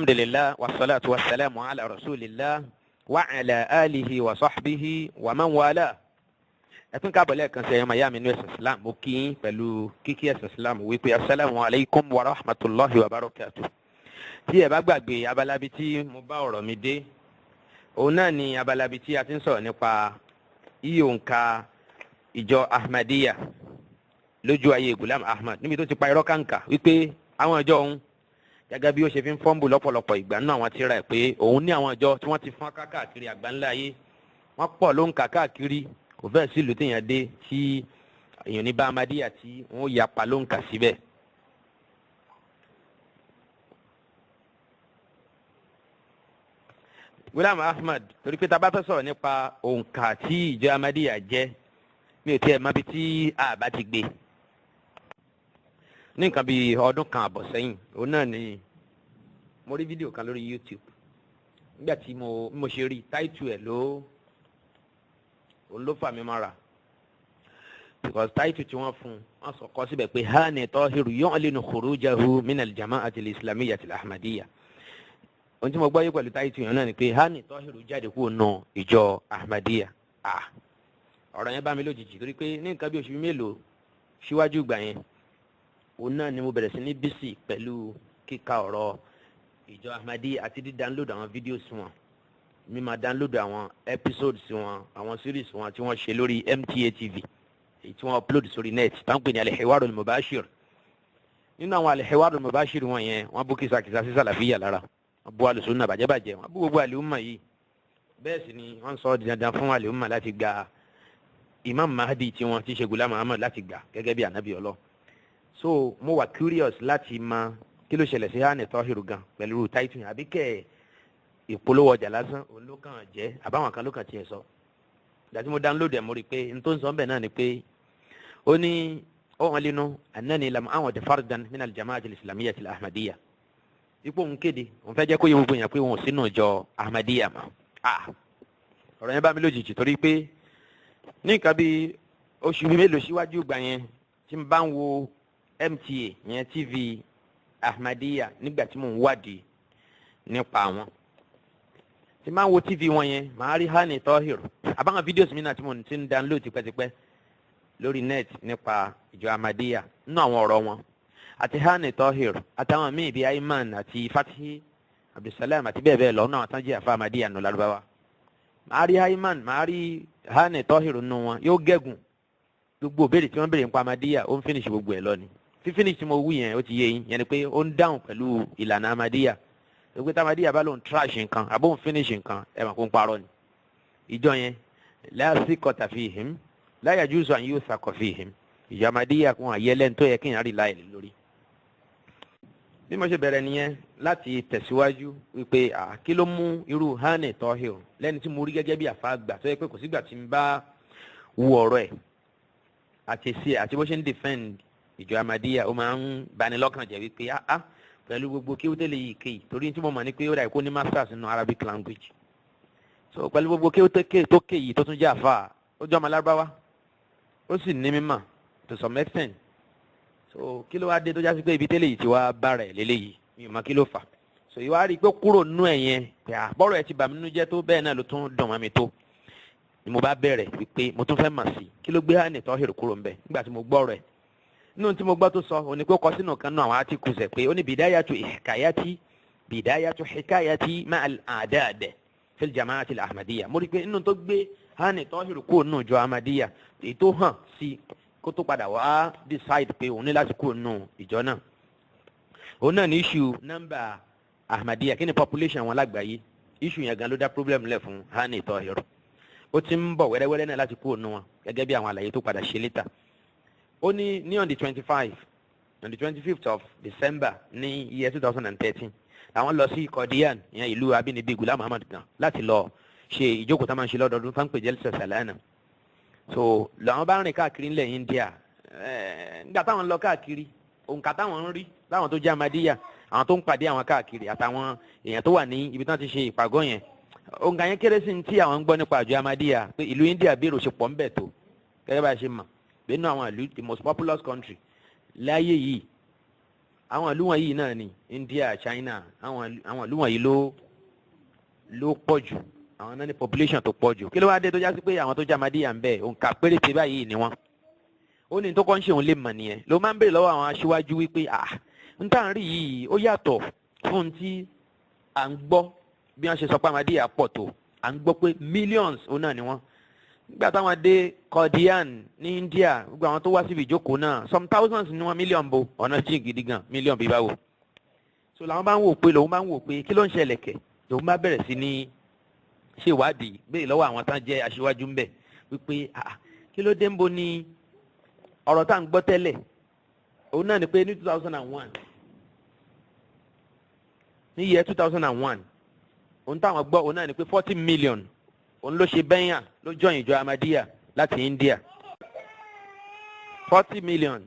Alhamdulillah wasalaatu wasalaamu ala rasulillah wa ala alihi wa sahbihi wa man wala. Ẹ tún káàbọ̀ lẹ́ẹ̀kan sí ẹ̀yọ́ màyá mi ní ẹ̀sìn Islam. Mo kí yín pẹ̀lú kíkí ẹ̀sìn Islam wípé asalaamu alaykum wa rahmatulahi wa barakatu. Tí ẹ bá gbàgbé abalabi tí mo bá ọ̀rọ̀ mi dé, òun náà ni abalabi tí a ti ń sọ̀rọ̀ nípa iye òǹkà ìjọ Ahmadiyya lójú ayé Gulam Ahmad, níbi tó ti pa irọ́ kàǹkà wípé àwọn ìjọ òun, gẹ́gẹ́ bí ó ṣe fi ń fọ́nbù lọ́pọ̀lọpọ̀ ìgbà nínú àwọn tírà ẹ̀, pé òun ní àwọn ìjọ tí wọ́n ti fọ́n káàkiri àgbáńlá ayé, wọ́n pọ̀ ló ń kà káàkiri, kò fẹ́ẹ̀ sí ìlú téèyàn dé tí èèyàn ní bá Ahmadiyya tí wọ́n yapa ló ń kà síbẹ̀. Gulam Ahmad, torí pé tá a bá fẹ́ sọ̀rọ̀ nípa òǹkà tí ìjọ Ahmadiyya jẹ́, mi ò tiẹ̀ mọ̀ bí tí a bá ti gbé. Ní nǹkan bíi ọdún kan àbọ̀ sẹ́yìn, òun náà ni mo rí fídíò kan lórí YouTube. Nígbà tí mo ṣe rí táìtù ẹ̀ ló òun ló fà mí mọ́ra, because táìtù tí wọ́n fún wọn sọ kọ́ síbẹ̀ pé Hani Tahiru yu'linu khurujahu min al-jama'ati al-islamiyyati al-ahmadiyya. Ohun tí mo gbọ́ yé pẹ̀lú táìtù yẹn náà ni pé Hani Tahiru jáde kúrò nù ìjọ Ahmadiyya. Ọ̀rọ̀ yẹn bá mi lójijì, torí pé ní nǹkan bí oṣù mélòó síwájú ìgbà yẹn, òun náà ni mo bẹ̀rẹ̀ sí ní bísí pẹ̀lú kíka ọ̀rọ̀ ìjọ Ahmadiyya àti dí download àwọn videos wọn, mi máa download àwọn episodes wọn, àwọn series wọn tí wọ́n ṣe lórí MTA TV, èyí tí wọ́n upload sórí net tá ń pè ní Al-Hiwar Al-Mubashir. Nínú àwọn Al-Hiwar Al-Mubashir wọn yẹn, wọ́n bú kìsàkìsà sí sàlàfíà lára, wọ́n bú alùsùnà bàjẹ́bàjẹ́, wọ́n bú gbogbo àlùmọ̀ yìí. Bẹ́ẹ̀ sì ni wọ́n sọ di dandan fún àlùmọ̀ láti gba Imam Mahdi tí wọ́n ti ṣe Gulam Ahmad láti gbà gẹ́gẹ́ bí ànábì Ọlọ́. So mo wà curious láti mọ kí ló ṣẹlẹ̀ sí Hani Tahiru gan pẹ̀lú táìtù yẹn, àbí kẹ́ ìpolówó ọjà lásán òun ló kàn jẹ́, àbáwọn kan ló kàn tiẹ̀ sọ. Ìgbà tí mo download ẹ̀, mo rí i pé n tó ń sọ bẹ́ẹ̀ náà ni pé ó ní ó wọn lẹ́nu annani lam a'ud fardan min al-jama'ati al-islamiyyati al-ahmadiyya, ipò òun kéde òun fẹ́ jẹ́ kó yẹ gbogbo yẹn pé òun ò sínú ìjọ Ahmadiyya mọ́. Ọ̀rọ̀ yẹn bá mi lójijì, torí pé ní nǹkan bí oṣù mélòó síwájú ìgbà yẹn, tí n bá ń wo MTA yẹn, TV Ahmadiyya, nígbà tí mò ń wádìí nípa àwọn, tí n bá ń wo TV wọn yẹn, màá rí Hani Tahir àbáwọn videos mi náà tí mo ti ń download tipẹ́tipẹ́ lórí net nípa ìjọ Ahmadiyya. Nínú àwọn ọ̀rọ̀ wọn àti Hani Tahir àtàwọn míì bíi Ayman àti Fathi Abdulsalam àti bẹ́ẹ̀ bẹ́ẹ̀ lọ náà tán jẹ́ àfa Ahmadiyya nù Lárúbáwá, màá rí Ayman, màá rí Hani Tahir nù wọn, yóò gẹ́gùn gbogbo òbéèrè tí wọ́n béèrè nípa Ahmadiyya, ó ń finish gbogbo ẹ̀ lọ ni. Fífinish tí mo wí yẹn, ó ti yé yín yẹn ni pé ó ń dáhùn pẹ̀lú ìlànà Ahmadiyya. Gbogbo tí Ahmadiyya bá lóun trash nǹkan àbó ń finish nǹkan, ẹ̀ mà kó ń parọ́ ni. Ìjọ yẹn la siqata fihim, la yajuzu an yuthaqa fihim. Ìjọ Ahmadiyya kún àyẹlẹ́ tó yẹ kéèyàn rí láì lórí. Bí mo ṣe bẹ̀rẹ̀ nìyẹn láti tẹ̀síwájú wípé kí ló mú irú Hani Tahir lẹ́ni tí mo rí gẹ́gẹ́ bí àfa àgbà tó yẹ pé kò sígbà tí ń bá wu ọ̀rọ̀ ẹ̀ àti sí àti bó ṣe ń defend ìjọ Ahmadiyya, ó máa ń bani lọ́kàn jẹ́ wípé pẹ̀lú gbogbo kí ó tẹ̀lé yìí kéyìí, torí tí mo mọ̀ ní pé ó dà kó ní masters nínú Arabic language, so pẹ̀lú gbogbo kí ó tó kéyìí tó tún jẹ́ àfa, ó jẹ́ ọmọ Lárúbáwá, ó sì ní mímọ̀ to some extent, so kí ló wá dé tó já sí pé ibi tẹ́lẹ̀ yìí ti wá bára ẹ̀ lélẹ́yìí? Mi ò mọ̀ kí ló fà. So ìwà rí i pé kúrò nínú ẹ̀ yẹn pé àbọ̀rọ̀ ẹ̀ ti bà mí nínú jẹ́ tó bẹ́ẹ̀ náà ló tún dùn mọ́ mi tó ni mo bá bẹ̀rẹ̀ wípé mo tún fẹ́ mà sí kí ló gbé Hani Tahir kúrò ńbẹ̀. Nígbà tí mo gbọ́ rẹ̀, nínú tí mo gbọ́ tó sọ, òní pé ó kọ sínú kan náà àwọn articles ẹ̀ pé ó ní bidayatu hikayati, bidayatu hikayati ma'al a'dad fil jama'ati al-ahmadiyya. Mo rí i pé nínú tó gbé Hani Tahir kúrò nínú ìjọ Ahmadiyya, èyí tó hàn sí kó tó padà wá decide pé òun ní láti kúrò nínú ìjọ náà, òun náà ní issue number Ahmadiyya, kí ni population wọn lágbàáyé. Issue yẹn gan ló dá problem lẹ̀ fún Hani Tahir. Ó ti ń bọ̀ wẹ́rẹ́wẹ́rẹ́ náà láti kúrò nínú wọn, gẹ́gẹ́ bí àwọn àlàyé tó padà ṣe later. Ó ní on the 25, on the 25th of December ní year 2013, àwọn lọ sí Qadian, ìyẹn ìlú abínibí Gulam Ahmad gan, láti lọ ṣe ìjókòó tá máa ń ṣe lọ́dọọdún fáńpẹ̀ Jalsa Salana. So làwọn bá rìn káàkiri ńlẹ̀ India. Nígbà táwọn ń lọ káàkiri, òǹkà táwọn ń rí láwọn tó jẹ́ Ahmadiyya, àwọn tó ń pàdé àwọn káàkiri àtàwọn èèyàn tó wà ní ibi tí wọ́n ti ṣe ìpàgọ́ yẹn, òǹkà yẹn kéré sí ní tí àwọn ń gbọ́ nípa àjọ Ahmadiyya, pé ìlú India bí èrò ṣe pọ̀ ń bẹ̀ tó, gẹ́gẹ́ bá a ṣe mọ̀ pé nínú àwọn ìlú, the most populous country láyé yìí. Àwọn ìlú wọ̀nyí náà ni India, China, àwọn ìlú wọ̀nyí ló pọ̀ jù. Àwọn náà ní population tó pọ̀ jù. Kí ló wá dé tó já sí pé àwọn tó jẹ́ Ahmadiyya ń bẹ, òǹkà péréte báyìí ni wọ́n? Ó ní tó kọ́ ń ṣe òun lè mọ̀ nìyẹn. Ló máa ń béèrè lọ́wọ́ àwọn aṣíwájú wípé, ah, n tá à ń rí yìí, ó yàtọ̀ fún tí à ń gbọ́. Bí wọ́n ṣe sọ pé Ahmadiyya pọ̀ tó, à ń gbọ́ pé millions òun náà ni wọ́n. Nígbà táwọn dé Qadian ní India, gbogbo àwọn tó wá síbi ìjókòó náà, some thousands ni wọ́n. Million bo? Ọ̀nà jìn gidi gan. Million bí báwo? So làwọn bá ń wò pé, lòun bá ń wò pé, kí ló ń ṣẹlẹ̀ kẹ̀? Lòun bá bẹ̀rẹ̀ sí ní ṣèwádìí, béèrè lọ́wọ́ àwọn tán jẹ́ aṣíwájú ń bẹ̀ wípé, ah, kí ló dé? Ń bo ní ọ̀rọ̀ tá à ń gbọ́ tẹ́lẹ̀? Òun náà ni pé ní 2001, ní year 2001, òun táwọn gbọ́ òun náà ni pé 40 million òun ló ṣe bẹ́yà, ló join ìjọ Ahmadiyya láti India. 40 million,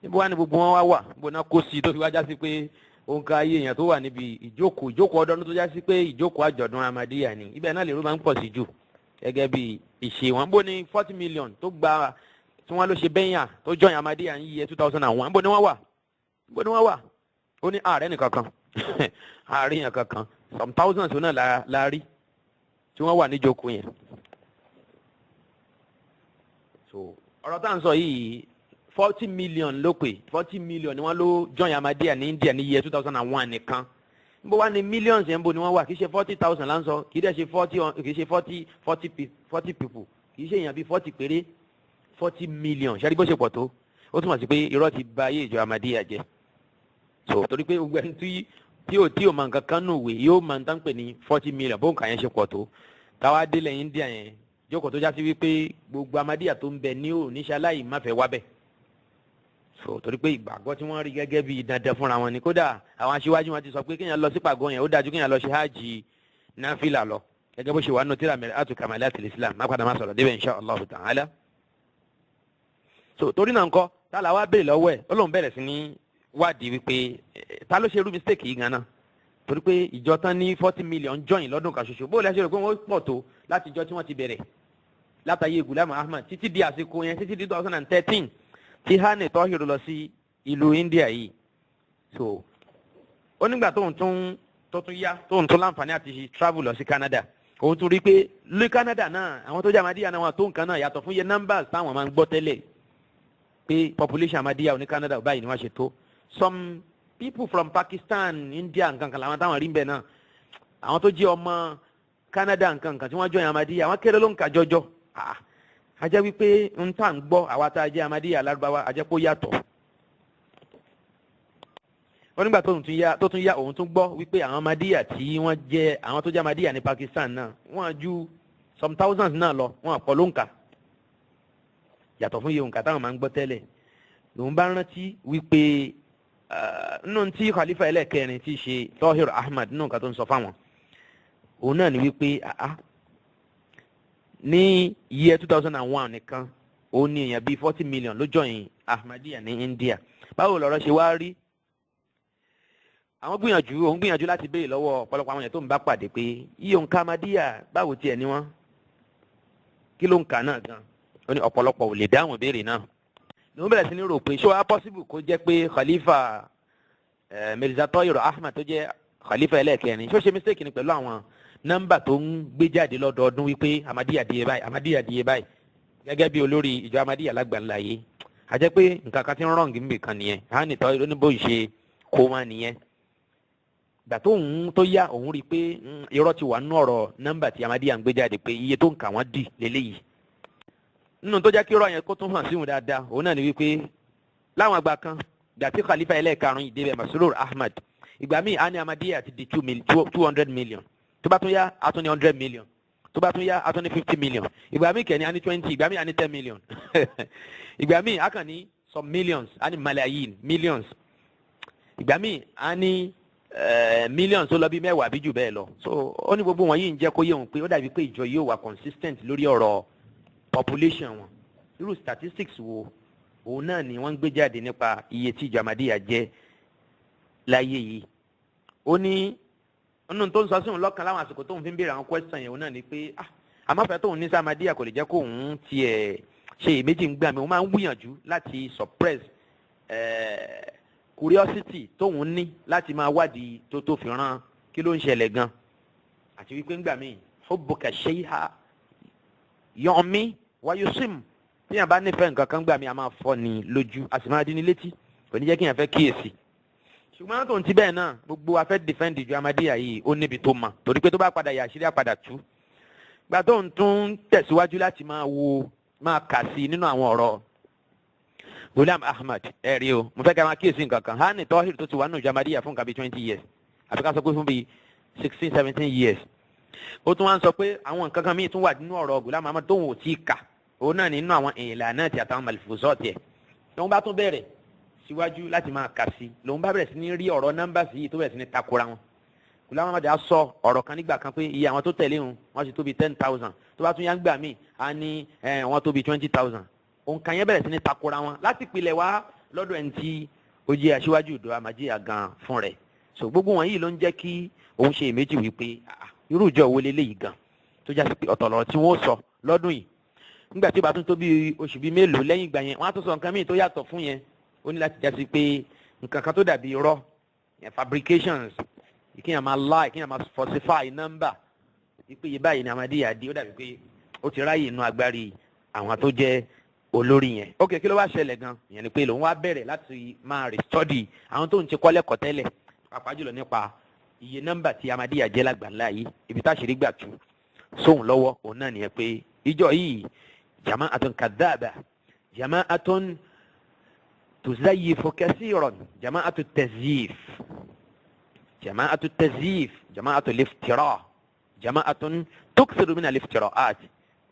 níbo wá ní gbogbo wọn wá wà? Níbo náà kó sí tó fi wá já sí pé òǹkà ayé èèyàn tó wà níbi ìjókòó ọdọọdún, tó já sí pé ìjókòó àjọ̀dún Ahmadiyya ni, ibẹ̀ náà lèrò máa ń pọ̀ sí jù gẹ́gẹ́ bí ìṣe wọn? Bó ní 40 million tó gba tí wọ́n ló ṣe bẹ́yà, tó join Ahmadiyya ní year 2001, níbo ni wọ́n wà? Níbo ni wọ́n wà? Ó ní ààrẹ nìkan kan, ààrẹ yẹn kankan, some thousands náà la rí tí wọ́n wà níjókòó yẹn. So ọ̀rọ̀ tá à ń sọ yìí, 40 million ló pè. 40 million ni wọ́n ló join Ahmadiyya ní India ní year 2001 nìkan. Níbo wá ní millions yẹn? Níbo ni wọ́n wà? Kì í ṣe 40,000 là ń sọ, kì í dẹ̀ ṣe 40, kì í ṣe 40 people, kì í ṣe èèyàn bíi 40 péré. 40 million, ṣe é rí bó ṣe pọ̀ tó? Ó túmọ̀ sí pé irọ́ ti ba ayé ìjọ Ahmadiyya jẹ́. So torí pé gbogbo ẹni tí ò mọ nǹkan kan nù wé yóò máa ń tán pè ní 40 million, bó nǹkan yẹn ṣe pọ̀ tó. Táwa délẹ̀ India yẹn, jókòó tó já sí wípé gbogbo Ahmadiyya tó ń bẹ ní oníṣẹ́ aláì má fẹ́ wá bẹ̀. So torí pé ìgbàgbọ́ tí wọ́n rí gẹ́gẹ́ bí dandan fúnra wọn ni. Kódà àwọn aṣíwájú wọn ti sọ pé kéèyàn lọ sí pàgọ́ yẹn, ó dájú kéèyàn lọ ṣe hajj náfìlà lọ, gẹ́gẹ́ bó ṣe wà nínú tíra Mir'atu Kamalatil Islam. Má padà má sọ̀rọ̀ débẹ̀, insha Allah ta'ala. So torí náà ńkọ́, tá la wá béèrè lọ́wọ́ ẹ̀? Ó lóun bẹ̀rẹ̀ sí ní wádìí wípé ta ló ṣe irú mistake yìí gan-an, torí pé ìjọ tán ní 40 million join lọ́dún kan ṣoṣo, bó lẹ́sẹ̀ rò pé wọ́n pọ̀ tó láti ìjọ tí wọ́n ti bẹ̀rẹ̀ látàyè Gulam Ahmad títí di àsìkò yẹn, títí di 2013 tí Hani Tọ́hìrù lọ sí ìlú India yìí? So ó nígbà tóun tún tó tún yá, tóun tún láǹfààní àti travel lọ sí Canada, òun tún rí i pé ní Canada náà, àwọn tó jẹ́ Ahmadiyya náà, wọn tó nǹkan náà, yàtọ̀ fún iye numbers táwọn máa ń gbọ́ tẹ́lẹ̀ pé population Ahmadiyya ní Canada báyìí ni wọ́n ṣe tó. Some people from Pakistan, India, nǹkan kan làwọn táwọn rí ń bẹ̀ náà. Àwọn tó jẹ́ ọmọ Canada, nǹkan kan tí wọ́n join Ahmadiyya, àwọn kéré ló ń kà jọjọ. A jẹ́ wípé n tá ń gbọ́, àwa tá a jẹ́ Ahmadiyya Lárúbáwá, a jẹ́ kó yàtọ̀. Ó nígbà tó tún yá, òun tún gbọ́ wípé àwọn Ahmadiyya tí wọ́n jẹ́, àwọn tó jẹ́ Ahmadiyya ní Pakistan náà, wọ́n ju some thousands náà lọ, wọ́n àpọ̀ ló ń kà, yàtọ̀ fún iye òǹkà táwọn máa ń gbọ́ tẹ́lẹ̀. Lòun bá rántí wípé nínú tí khalifa ẹlẹ́kẹrin ti ṣe, Tahir Ahmad, nínú nǹkan tó ń sọ fáwọn òun náà ni wípé ní year 2001 nìkan, òun ní èèyàn bíi 40 million ló join Ahmadiyya ní India. Báwo lọ̀rọ̀ ṣe wá rí? Àwọn gbìyànjú, òun gbìyànjú láti béèrè lọ́wọ́ ọ̀pọ̀lọpọ̀ àwọn èèyàn tó ń bá pàdé pé iye òǹkà Ahmadiyya, báwo tiẹ̀ ni wọ́n, kí ló ń kà náà gan? Ó ní ọ̀pọ̀lọpọ̀ ò lè dáhùn ìbéèrè náà. Lòun bẹ̀rẹ̀ sí ní rò pé ṣé wàá possible kó jẹ́ pé khalifa Mirza Tahir Ahmad, tó jẹ́ khalifa ẹlẹ́ẹ̀kẹrin, ṣó ṣe mistake ni pẹ̀lú àwọn nọ́mbà tó ń gbé jáde lọ́dọọdún wípé Ahmadiyya di báyìí, Ahmadiyya di báyìí, gẹ́gẹ́ bí olórí ìjọ Ahmadiyya lágbàńlá yìí? A jẹ́ pé nǹkan kan ti ń wrong níbì kan nìyẹn. Hánì tọ́ oníbò ṣe kó wọn nìyẹn. Gbà tó òun tó yá, òun rí i pé irọ́ ti wà nínú ọ̀rọ̀ nọ́mbà tí Ahmadiyya ń gbé jáde pé iye tó ń kà wọ́n dì lélẹ́yìí. Nínú tó jẹ́ kí irọ́ yẹn kó tún hàn síhun dáadáa, òun náà ni wípé láwọn àgbà kan, gbà tí khalifa ẹlẹ́ẹ̀karùn-ún yìí débẹ̀, Masrur Ahmad, ìgbà míì á ní Ahmadiyya ti di 200 million, tó bá tún yá, á tún ní 100 million, tó bá tún yá, á tún ní 50 million. Ìgbà míì kẹ́ni á ní 20, ìgbà míì á ní 10 million, ìgbà míì á kàn ní some millions, á ní malayin millions, ìgbà míì á ní millions tó lọ bí 10 àbí jù bẹ́ẹ̀ lọ. So ó ní gbogbo wọn yìí ń jẹ́ kó yé òun pé ó dàbí pé ìjọ yóò wà consistent lórí ọ̀rọ̀ population wọn. Irú statistics wo òun náà ni wọ́n ń gbé jáde nípa iye tí ìjọ Ahmadiyya jẹ́ láyé yìí? Ó ní nínú tó ń sọ sí òun lọ́kàn láwọn àsìkò tóun fi ń béèrè àwọn question yẹn, òun náà ni pé, ah, àmọ́fẹ́ tóun ní sí Ahmadiyya kò lè jẹ́ kó òun tiẹ̀ ṣe èméjì ń gbà mí. Òun máa ń gbìyànjú láti suppress Curiosity tóun ní láti máa wádìí tó tó fi ràn kí ló ń ṣẹlẹ̀ gan, àti wípé ńgbà míì hubbuka shay'a yu'mi wa yusim, tíyàn bá nífẹ̀ẹ́ nǹkan kan gbà mí, a máa fọ́ ni lójú, a sì máa dín ní létí, kò ní jẹ́ kíyàn fẹ́ kíyèsí. Ṣùgbọ́n tó ń ti bẹ́ẹ̀ náà, gbogbo afẹ́ defend ìjọ Ahmadiyya yìí, ó níbi tó ma, torí pé tó bá padà yà, àṣírí àpadà tú. Gba tó ń tún tẹ̀síwájú láti máa wo, máa kà sí nínú àwọn ọ̀rọ̀ Ghulam Ahmad, ẹ rí o, mo fẹ́ ká máa kíyèsí nǹkan kan. Hani Tohir tó ti wà nínú ìjọ Ahmadiyya fún nǹkan bíi 20 years, àbí ká sọ pé fún bíi 16, 17 years, ó tún wá ń sọ pé àwọn nǹkan kan míì tún wà nínú ọ̀rọ̀ Ghulam Ahmad tóun ò tí ì kà. Òun náà nínú àwọn ìlànà àti àtàwọn malfuzat ẹ̀ lòun bá tún bẹ̀rẹ̀ síwájú láti máa kà sí, lòun bá bẹ̀rẹ̀ sí ní rí ọ̀rọ̀ nọ́mbà sí yìí tó bẹ̀rẹ̀ sí ní takora wọn. Ghulam Ahmad á sọ ọ̀rọ̀ kan nígbà kan pé iye àwọn tó tẹ̀lé òun, wọ́n ti tó bí 10,000. Tó bá tún yá ń gbà míì, á ní wọ́n tó bí 20,000. Òǹkà yẹn bẹ̀rẹ̀ sí ní takora wọn láti pilẹ̀ wá lọ́dọ̀ ẹni tí ó jẹ́ aṣíwájú ìdó Ahmadiyya gan fún rẹ̀. So gbogbo wọn yìí ló ń jẹ́ kí òun ṣe èméjì wípé irú ìjọ wo leléyìí gan, tó já sí pé ọ̀tọ̀ lọ̀rọ̀ tí wọ́n sọ lọ́dún yìí, nígbà tí ó bá tún tó bí oṣù bíi mélòó lẹ́yìn ìgbà yẹn, wọ́n á tún sọ nǹkan míì tó yàtọ̀ fún yẹn. Ó ní láti já sí pé nǹkan kan tó dàbí irọ́, fabrications, kíyàn máa lie, kíyàn máa falsify number, wípé iye báyìí ni Ahmadiyya di, ó dàbí pé ó ti ráyè inú agbárí àwọn tó jẹ́ olórí yẹn. Ok, kí ló wá ṣẹlẹ̀ gan? Ìyẹn ni pé lòun wá bẹ̀rẹ̀ láti máa restudy àwọn tó ń ti kọ́ lẹ́kọ̀ọ́ tẹ́lẹ̀, pàápàá jùlọ nípa iye nọ́mbà tí Ahmadiyya jẹ́ lágbàńlá yìí. Ibi táṣìírí gbà tú sóhun lọ́wọ́ òun náà nìyẹn, pé ìjọ yìí, jama'atun kadhaba, jama'atun tuzayyifu kasiran, jama'atu tazyif, jama'atu tazyif, jama'atu liftira, jama'atun tukthiru min aliftira'at.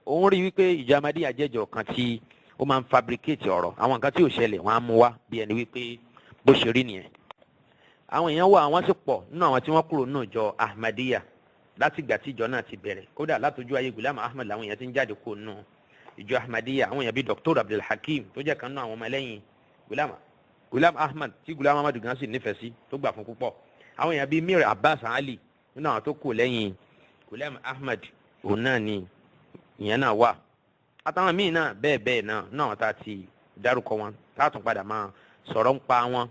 Òun rí wípé ìjọ Ahmadiyya jẹ́jọ kan tí ó máa ń fabricate ọ̀rọ̀, àwọn nǹkan tí ò ṣẹlẹ̀, wọ́n á mú wá bí ẹni wípé bó ṣe rí nìyẹn. Àwọn èèyàn wà, àwọn sì pọ̀ nínú àwọn tí wọ́n kúrò nínú ìjọ Ahmadiyya láti ìgbà tí ìjọ náà ti bẹ̀rẹ̀. Kódà látọjú ayé Ghulam Ahmad làwọn èèyàn ti ń jáde kúrò nínú ìjọ Ahmadiyya. Àwọn èèyàn bíi Dr. Abdulhakeem, tó jẹ́ kan nínú àwọn ọmọlẹ́yìn Ghulam Ahmad, tí Ghulam Ahmad gan sì nífẹ̀ẹ́ sí, tó gbà fún púpọ̀. Àwọn èèyàn bíi Mir Abbas Ali, nínú àwọn tó kù lẹ́yìn Ghulam Ahmad, òun náà ni ìyẹn náà wà, àtàwọn míì náà bẹ́ẹ̀ bẹ́ẹ̀ náà náà tá a ti dárúkọ wọn, tá a tún padà máa sọ̀rọ̀ ń pa wọn.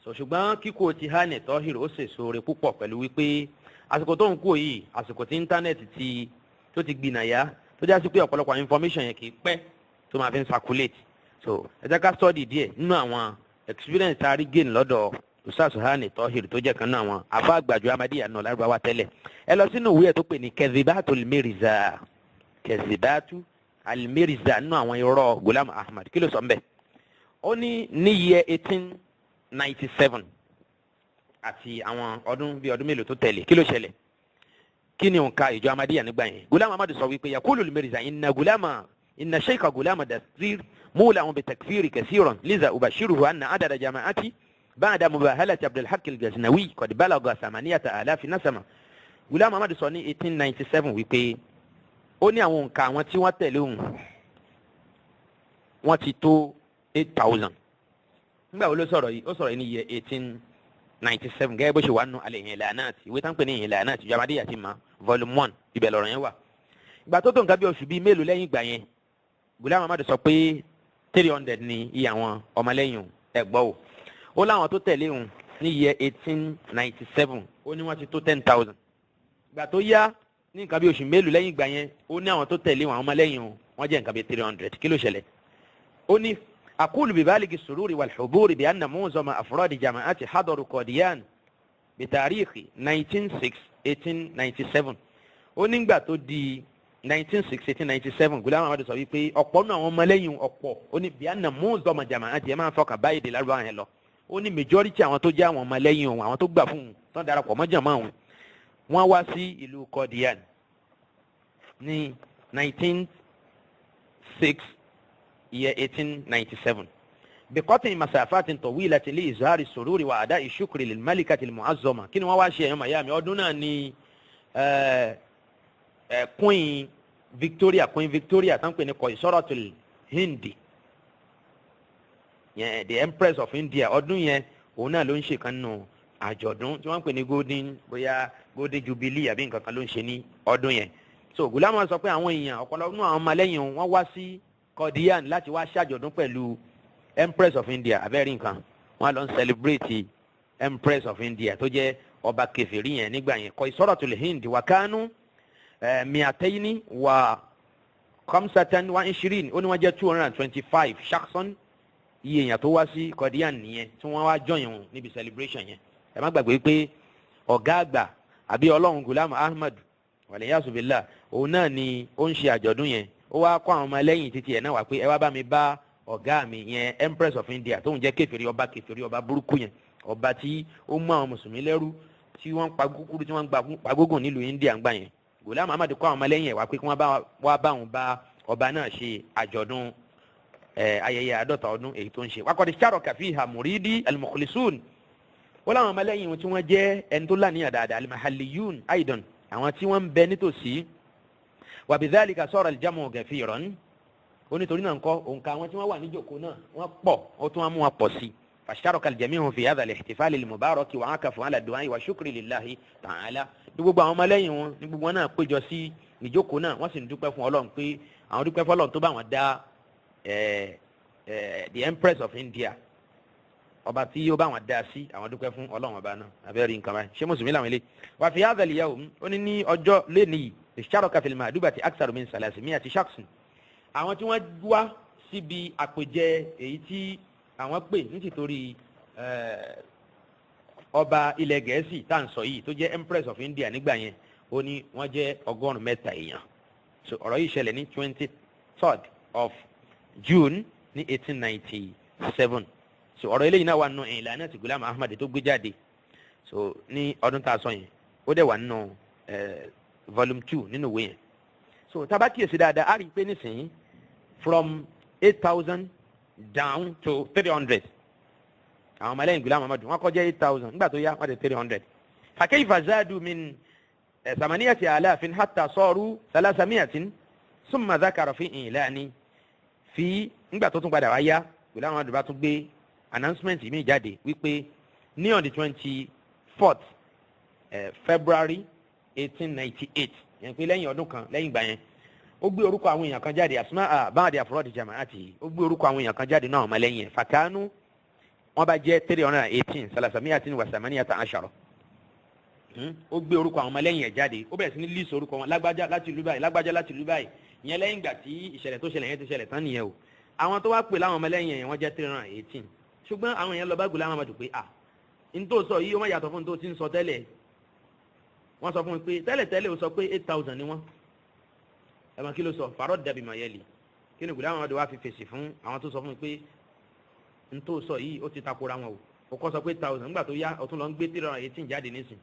So ṣùgbọ́n kíkó ti Hani Tohir, ó sèso re púpọ̀ pẹ̀lú wípé àsìkò tó ń kú yìí, àsìkò tí íńtánẹ́ẹ̀tì ti tó ti gbìnàyà, tó já sí pé ọ̀pọ̀lọpọ̀ àwọn information yẹn kì í pẹ́ tó máa fi ń circulate. So ẹ jẹ́ ká study díẹ̀ nínú àwọn experience tá a rí gain lọ́dọ̀ Ustaz Hani Tohir, tó jẹ́ kan náà àwọn afa àgbàjọ Ahmadiyya náà lárúbáwá tẹ́lẹ̀. Ẹ lọ sínú ìwé ẹ̀ tó pè ní Kezibatul Mirza, Kezibatu al-Mirza, nínú àwọn irọ́ Ghulam Ahmad. Kí ló sọ mbẹ́? Ó ní ní year 1897 àti àwọn ọdún bíi ọdún mélòó tó tẹ̀lé, kí ló ṣẹlẹ̀? Kí ni òǹkà ìjọ Ahmadiyya nígbà yẹn? Ghulam Ahmad sọ wípé yakulu al-Mirza inna Ghulama inna sheikha Ghulam Dastir mula'un bitakfiri kasiran, liza ubashiruhu anna adada jama'ati ba'da mubahalati Abdulhaq al-Ghaznawi qad balagha 8000 nasama. Ghulam Ahmad sọ ní 1897 wípé ó ní àwọn òǹkà àwọn tí wọ́n tẹ̀lé òun, wọ́n ti tó 8,000. Nígbà wo ló sọ̀rọ̀ yìí? Ó sọ̀rọ̀ yìí ní year 1897, gẹ́gẹ́ bó ṣe wà nù al-I'lanat, ìwé tá ń pè ní I'lanat ìjọba Ahmadiyya ti ma volume 1, ibẹ̀ lọ̀rọ̀ yẹn wà. Ìgbà tó tó nǹkan bí oṣù bíi mélòó lẹ́yìn ìgbà yẹn, Ghulam Ahmad sọ pé 300 ní iye àwọn ọmọlẹ́yìn òun. Ẹ gbọ́ o, ó láwọn tó tẹ̀lé òun ní year 1897, ó ní wọ́n ti tó 10,000. Ìgbà tó yá, ní nǹkan bí oṣù mélòó lẹ́yìn ìgbà yẹn, ó ní àwọn tó tẹ̀lé àwọn ọmọlẹ́yìn òun, wọ́n jẹ́ nǹkan bí 300. Kí ló ṣẹlẹ̀? Ó ní aqulu bibaligi sururi wal huburi bi anna mu'zama afradi jama'ati hadaru Qadiyan bitarikhi 19/6/1897. Ó nígbà tó di 19/6/1897, Ghulam Ahmad sọ wípé ọ̀pọ̀ nínú àwọn ọmọlẹ́yìn ọ̀pọ̀, ó ní bi anna mu'zama jama'ati, ẹ̀ máa ń fọkàn báyìí dé lárúbáwá yẹn lọ, ó ní majority àwọn tó jẹ́ àwọn ọmọlẹ́yìn òun, àwọn tó gbà fún un, tó ń darapọ̀ mọ́ jàmá òun, wọ́n wá sí ìlú Qadian ní 19/6 year 1897 بقطع مسافات طويلة لإظهار السرور وأداء الشكر للملكة المعظمة. Kí ni wọ́n wá ṣe, ẹ̀yọ́ miami? Ọdún náà ni Queen Victoria, Queen Victoria tán pè ní Qaisaratul Hindi yẹn, the Empress of India, ọdún yẹn òun náà ló ń ṣe kan nù àjọ̀dún tí wọ́n ń pè ní golden, bóyá golden jubilee àbí nǹkan kan ló ń ṣe ní ọdún yẹn. So Ghulam sọ pé àwọn èèyàn, ọ̀pọ̀lọpọ̀ nínú àwọn ọmọlẹ́yìn wọn, wá sí Qadian láti wá ṣàjọ̀dún pẹ̀lú Empress of India. Abẹ́rẹ́ nǹkan. Wọ́n lọ ń celebrate Empress of India tó jẹ́ ọba kèfèrí yẹn nígbà yẹn, Qaisaratul Hind, wa kanu mi'atayni wa khamsatan wa ishirin. Ó ní wọ́n jẹ́ 225 shakhsan. Iye èèyàn tó wá sí Qadian nìyẹn tí wọ́n wá join wọn níbi celebration yẹn. Ẹ má gbàgbé pé ọ̀gá àgbà àbí ọlọ́run Gulam Ahmad, wàlẹ́yàsù billah, òun náà ni ó ń ṣe àjọ̀dún yẹn. Ó wá kó àwọn ọmọ ẹlẹ́yìn títí ẹ̀ náà wá pé ẹ wá bá mi bá ọ̀gá mi yẹn, Empress of India, tóun jẹ́ kèfèrí, ọba kèfèrí, ọba burúkú yẹn, ọba tí ó mú àwọn mùsùlùmí lẹ́rú, tí wọ́n ń pa kúkúrú, tí wọ́n ń pa gógùn nílùú India ń gbà yẹn. Gulam Ahmad kó àwọn ọmọ ẹlẹ́yìn ẹ̀ wá pé kí wọ́n wá bá òun bá ọba náà ṣe àjọ̀dún ayẹyẹ 50 ọdún èyí tó ń ṣe. Waqad ishtaraka fiha muridi al-mukhlisun. Wọ́n láwọn ọmọlẹ́yìn wọn tí wọ́n jẹ́ ẹni tó láníyàn dáadáa, al-mahalliyun aidan, àwọn tí wọ́n ń bẹ nítòsí. Wa bidhalika sara al-jamu kathiran. Ó nítorí náà ńkọ́, òǹkà àwọn tí wọ́n wà níjòkó náà wọ́n pọ̀, ó tún wọ́n mú wọn pọ̀ sí i. Fashtaraka al-jami'u fi hadha al-ihtifal al-mubarak wa akafu ala ad-du'a wa shukri lillahi ta'ala. Ní gbogbo àwọn ọmọlẹ́yìn wọn ní gbogbo wọn náà péjọ sí ìjókòó náà, wọ́n sì ń dúpẹ́ fún Ọlọ́run pé àwọn dúpẹ́ fún Ọlọ́run tó bá wọn dá the Empress of India, ọba tí ó bá wọn dá sí. Àwọn dúpẹ́ fún Ọlọ́run ọba náà. Abẹ́rẹ́ nǹkan báyìí, ṣé mùsùlùmí làwọn ilé wà? Fi hadha al-yawm, ó ní ní ọjọ́ lẹ́ni yìí, ishtaraka fil ma'dubati akthar min salasimi'ati shakhsin. Àwọn tí wọ́n wá síbi àpèjẹ èyí tí àwọn pè nítorí ọba ilẹ̀ Gẹ̀ẹ́sì tá à ń sọ yìí tó jẹ́ Empress of India nígbà yẹn, ó ní wọ́n jẹ́ 300 èèyàn. So ọ̀rọ̀ yìí ṣẹlẹ̀ ní 23rd of June ní 1897. So ọ̀rọ̀ eléyìí náà wà nínú ìlànà tí Gulam Ahmad tó gbé jáde. So ní ọdún tá a sọ yẹn, ó dẹ̀ wà nínú volume 2 nínú ìwé yẹn. So tá bá kíyèsí dáadáa, á rí i pé nísìnyí, from 8,000 down to 300. Àwọn ọmọlẹ́yìn Gulam Ahmad, wọ́n kọjá 8,000, nígbà tó yá wọ́n di 300. Fakayfa zadu min 8000 hatta saru 300? Summa dhakara fi ìlànà fi. Nígbà tó tún padà wá yá, Gulam Ahmad bá tún gbé announcement mi jáde wípé ní on the 24th February 1898 yẹn, pé lẹ́yìn ọdún kan lẹ́yìn ìgbà yẹn, ó gbé orúkọ àwọn èèyàn kan jáde, asma ba'di afradi jama'ati. Ó gbé orúkọ àwọn èèyàn kan jáde náà ọmọlẹ́yìn ẹ̀, fakanu, wọ́n bá jẹ́ 318, salasamiyatin wa samaniyata ashara. Ó gbé orúkọ àwọn ọmọlẹ́yìn ẹ̀ jáde, ó bẹ̀rẹ̀ sí ní list orúkọ wọn, lágbájá láti ìlú báyìí, lágbájá láti ìlú báyìí. Ìyẹn lẹ́yìn ìgbà tí ìṣẹ̀lẹ̀ tó ṣẹlẹ̀ yẹn ti ṣẹlẹ̀ tán nìyẹn o. Àwọn tó wá pè láwọn ọmọlẹ́yìn ẹ̀, wọ́n jẹ́ 318. Ṣùgbọ́n àwọn èèyàn lọ bá Gulam Ahmad pé à n tó sọ yìí, ó má yàtọ̀ fún n tó ti ń sọ tẹ́lẹ̀. Wọ́n sọ fún mi pé tẹ́lẹ̀ tẹ́lẹ̀ ó sọ pé 8,000 ni wọ́n. Ẹ mọ̀ kí ló sọ? Farọ́ dàbí mayẹ́lì. Kí ni Gulam Ahmad wá fi fèsì fún àwọn tó sọ fún mi pé n tó sọ yìí, ó ti takora wọn o? Ó kọ́ sọ pé 8,000, nígbà tó yá ó tún lọ ń gbé 318 jáde nísìn.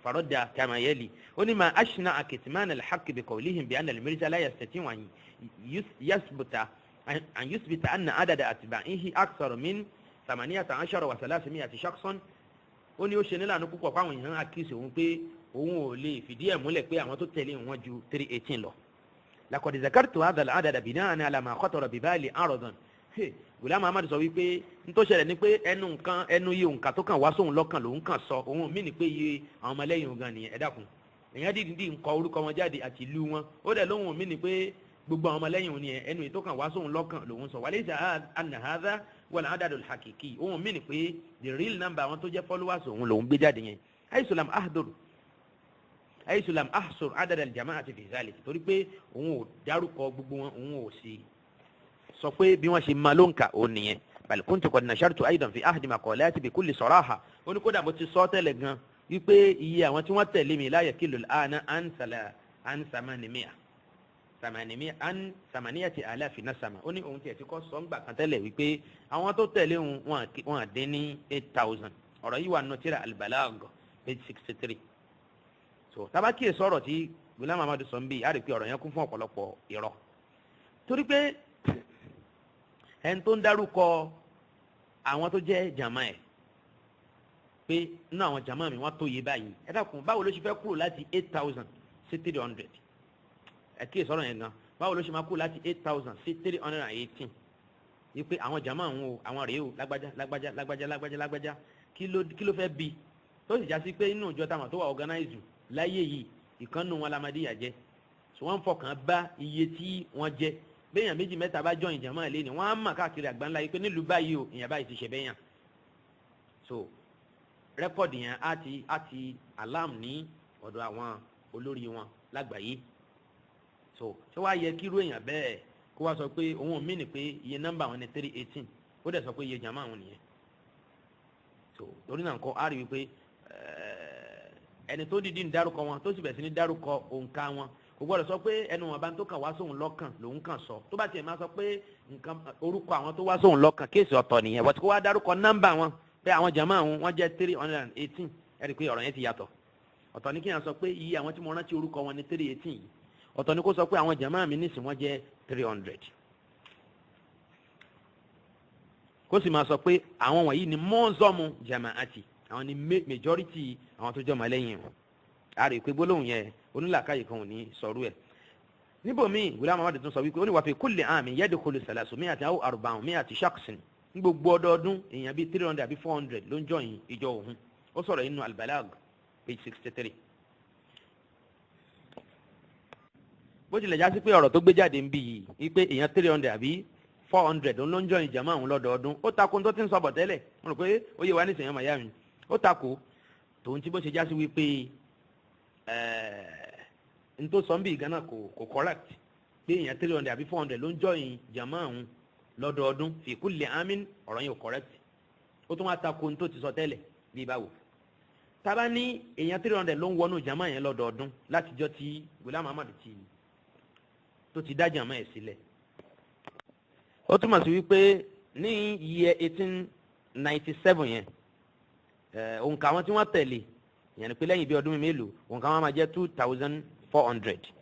Farọ́ kama yẹli, ó ní ma ashna akitman alhaq bi qawlihim bi anna al-Mirza la yastati an yasbuta an yusbita anna adada atba'ihi akthar min 318 shakhsan. Ó ní ó ṣe nílànà púpọ̀ fáwọn èèyàn àkíyèsí òun pé òun ò lè fìdí ẹ̀ múlẹ̀ pé àwọn tó tẹ̀lé wọn ju 318 lọ. Laqad zakartu hadha al-adada bina'an ala ma khatara bi bali aradan. Gulam Ahmad sọ wípé n tó ṣẹlẹ̀ ni pé ẹnu nǹkan ẹnu iye òǹkà tó kàn wá sóhun lọ́kàn lòun kàn sọ. Òun mí ni pé iye àwọn ọmọlẹ́yìn òun gan nìyẹn. Ẹ dákun, èèyàn dídì ń kọ orúkọ wọn jáde àti ìlú wọn, ó dẹ̀ lóhùn mí ni pé gbogbo àwọn ọmọlẹ́yìn òun nìyẹn. Ẹnu ètò kan wá sóhun lọ́kàn lòun sọ. Walaysa anna hadha wal adadul hakiki. Òun mí ni pé the real number àwọn tó jẹ́ followers òun lòun gbé jáde yẹn. Haythu lam ahdur, haythu lam ahsur adad al jama'ati fi zalik, torí pé òun ò dárúkọ gbogbo wọn, òun ò sì sọ pé bí wọ́n ṣe máa ló ń kà ó nìyẹn. Bal kuntu qad nashartu aidan fi ahdi maqalati bi kulli saraha. Ó ní kódà mo ti sọ tẹ́lẹ̀ gan wípé iye àwọn tí wọ́n tẹ̀lé mi la yakilu al-ana an sala an samanimiya samanimiya an samaniyati alafi nasama. Ó ní òun tiẹ̀ ti kọ́ sọ ńgbà kan tẹ́lẹ̀ wípé àwọn tó tẹ̀lé òun, wọn dín ní 8,000. Ọ̀rọ̀ yìí wà nínú tírà al-Balagh, page 63. So tabaki sọ̀rọ̀ tí Gulam Ahmad sọ ń bí, a rí pé ọ̀rọ̀ yẹn kún fún ọ̀pọ̀lọpọ̀ irọ́, torí pé ẹni tó ń dárúkọ àwọn tó jẹ́ jàmá ẹ̀ pé nínú àwọn jàmá mi, wọ́n tó yé báyìí. Ẹ dákun, báwo ló ṣe fẹ́ kúrò láti 8,000 sí 300? Ẹ kíyè sọ̀rọ̀ yẹn gan. Báwo ló ṣe máa kúrò láti 8,000 sí 318, wípé àwọn jàmá àwọn o, àwọn rèé o, lágbájá, lágbájá, lágbájá, lágbájá, lágbájá? Kí ló fẹ́ bí tó sì já sí pé inú ìjọ táwọn tó wà organize láyé yìí, ìkànnù wọn lamadíyà jẹ́? So wọ́n fọkàn bá iye tí wọ́n jẹ́. Béèyàn méjì mẹ́ta bá join jàmá lé ní, wọ́n á mà káàkiri àgbáńlá yìí pé nílùú báyìí o, èèyàn báyìí ti ṣe bẹ́yàn. So record yẹn á ti alarm ní ọ̀dọ̀ àwọn olórí wọn lágbàáyé. So ṣé wàá yẹ kírú èèyàn bẹ́ẹ̀ kó wá sọ pé òun ò mí ni pé iye nọ́mbà wọn ni 318, ó dẹ̀ sọ pé iye jàmá àwọn nìyẹn? So torí náà nǹkan á rí wípé ẹni tó dìídì ń dárúkọ wọn, tó sì bẹ̀rẹ̀ sí ní dárúkọ òǹkà wọn, kò gbọ́dọ̀ sọ pé ẹnu wọn bá ń tó kàn wá sóhun lọ́kàn lòun kàn sọ. Tó bá tiẹ̀ máa sọ pé nǹkan orúkọ àwọn tó wá sóhun lọ́kàn, case ọ̀tọ̀ nìyẹn. Wọ́n ti kó wá dárúkọ nọ́mbà wọn pé àwọn jàmá àwọn wọ́n jẹ́ 318, ẹ rí i pé ọ̀rọ̀ yẹn ti yàtọ̀. Ọ̀tọ̀ ní kí n sọ pé iye àwọn tí mo rántí orúkọ wọn ní 318 yìí, ọ̀tọ̀ ní kó sọ pé àwọn jàmá mi nísìn wọ́n jẹ́ 300, kó sì máa sọ pé àwọn wọ̀nyí ni mọ́ọ́zọ́mù jamaati, àwọn ni majority àwọn tó jọmọ lẹ́yìn wọn. A rí i pé gbólóhùn yẹn, onílàkàyè kan ò ní sọ̀rọ̀ ẹ̀ níbòmíì. Ghulam Ahmad tún sọ wípé ó ní wàá fi kulli àmì yadkhulu 300 aw 400 shakhsin, ní gbogbo ọdọọdún èèyàn bíi 300 àbí 400 ló ń join ìjọ òun. Ó sọ̀rọ̀ nínú Al-Balagh, page 63. Bó tilẹ̀ já sí pé ọ̀rọ̀ tó gbé jáde ń bí yìí wípé èèyàn 300 àbí 400 ló ń join jàmá àwọn lọ́dọọdún, ó takò tó ti ń sọ bọ̀ tẹ́lẹ̀. Mo rò pé ó yé wa nísìnyí, ọmọ ìyá mi. Ó takò tòun tí bó ṣe já sí wípé n tó sọ ń bí gánà kò correct pé èèyàn 300 àbí 400 ló ń join jàmá àwọn lọ́dọọdún fi kulli amin. Ọ̀rọ̀ yẹn ò correct, ó tún wá takò n tó ti sọ tẹ́lẹ̀. Bí báwo? Tábà ní èèyàn 300 ló ń wọnú jàmá yẹn lọ́dọọdún látijọ́ tí Ghulam Ahmad ti tó ti dá jàmá ẹ̀ sílẹ̀, ó túmọ̀ sí wípé ní year 1897 yẹn, òǹkà àwọn tí wọ́n tẹ̀lé yẹn ni pé lẹ́yìn bí ọdún mélòó, òǹkà wọn máa jẹ́ 2400.